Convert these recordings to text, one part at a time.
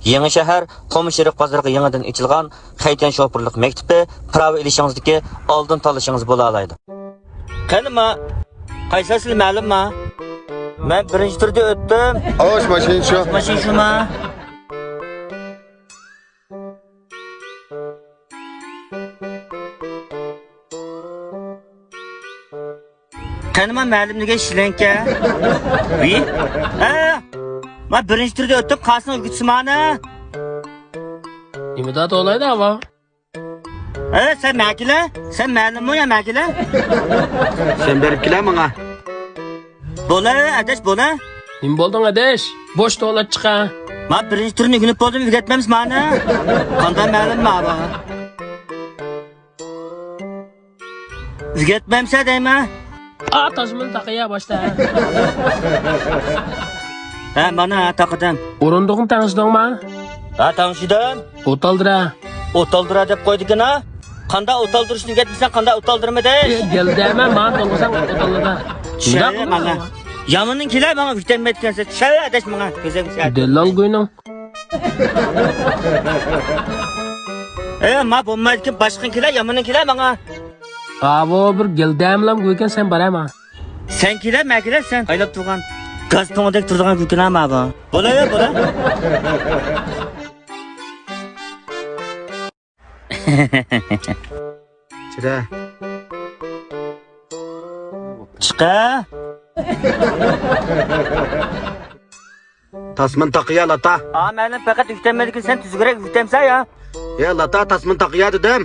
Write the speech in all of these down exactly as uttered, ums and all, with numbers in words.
يېڭى شەھەر قۇمۇشېرىق بازىرىغا يېڭىدىن ئېچىلغان خەيتەن شوپۇرلۇق مەكتىپى پىراۋا ئېلىشىڭىزدىكى ئالدىن تاللىشىڭىز بولالايدۇ. قېنى ما، قايسى ئەسلى مەلۇم ما؟ مەن بىرىنچى تۈردە ئۆتتۈم. ئاۋاش ماشىنا شۇ. ماشىنا شۇما؟ قېنى ما مەلۇم نېگە شىلەڭكە؟ ۋى؟ ھە؟ ما بىرىنچى تۈردە ئۆتۈپ قالسىڭ ئۆگىتسىمانە. نېمىدا تولايدۇ ئاۋا؟ ئە، سەن مەكىلە؟ سەن مەلۇممۇ يا مەكىلە؟ سەن بېرىپ كېلە ماڭا. بولا، ئاداش، بولا. نېمە بولدۇڭ، ئاداش؟ بوش توۋلاپ چىقا. ما بىرىنچى تۈرنى ئۆگىنىپ بولدۇم، ئۆگەتمەمسىز مانا. قانداق مەلۇم ماۋا؟ ئۆگەتمەمسە دەيمەن. ئا، تاسمىنى تاقىيا باشتا. ھە، مانا، ھە، تاقىدىم. ئورۇندۇقنى تەڭشىدىڭما؟ ھە، تەڭشىدىم. ئوتالدىرا. ئوتالدىرا دەپ قويدىكىنا. قانداق ئوتالدۇرۇشنى ئۆگەتمىسەڭ، قانداق ئوتالدۇرما دەي؟ ئە، گەلدەمە، مانا تولغۇساڭ ئوتالدىرا. شۇنداقمۇ؟ مانا. يامىنىڭ كېلە ماڭا ئۆگىتەلمەيدىكەنسەن. چۈشەۋە ئاداش ماڭا. كۆزۈڭ چۈشەر. دەللال گۇينىڭ. ئە، ما بولمايدىكەن، باشقىنى كېلە، يامىنىڭ كېلە ماڭا. ئاۋۇ بىر گەلدەملام گۇيكەن، سەن بارە ماڭا. سەن كېلە، مەن كېلە، سەن ئايلاپ تۇرغان گاز تۇڭىدەك تۇرىدىغان گۇيكىنا ما بۇ. بولا، بولا. چىرە. چىقە. تاسمىنى تاقىيا، لاتا. ئا، مەلۇم پەقەت ئۆگىتەلمەيدىكەن، سەن تۈزۈكرەك ئۆگىتەمسەن يا؟ يا، لاتا، تاسمىنى تاقىيا دېدىم.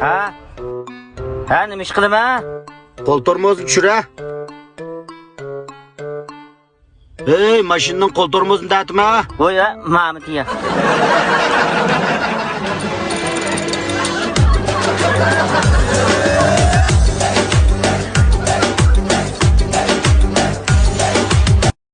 ھە؟ ھە، نېمە ئىش قىلىمەن؟ قول تورمۇزنى چۈشۈرە. ھەي، ماشىنىنىڭ قول تورمۇزىنى تارتما. ۋوي، ھە، مامىتى يا.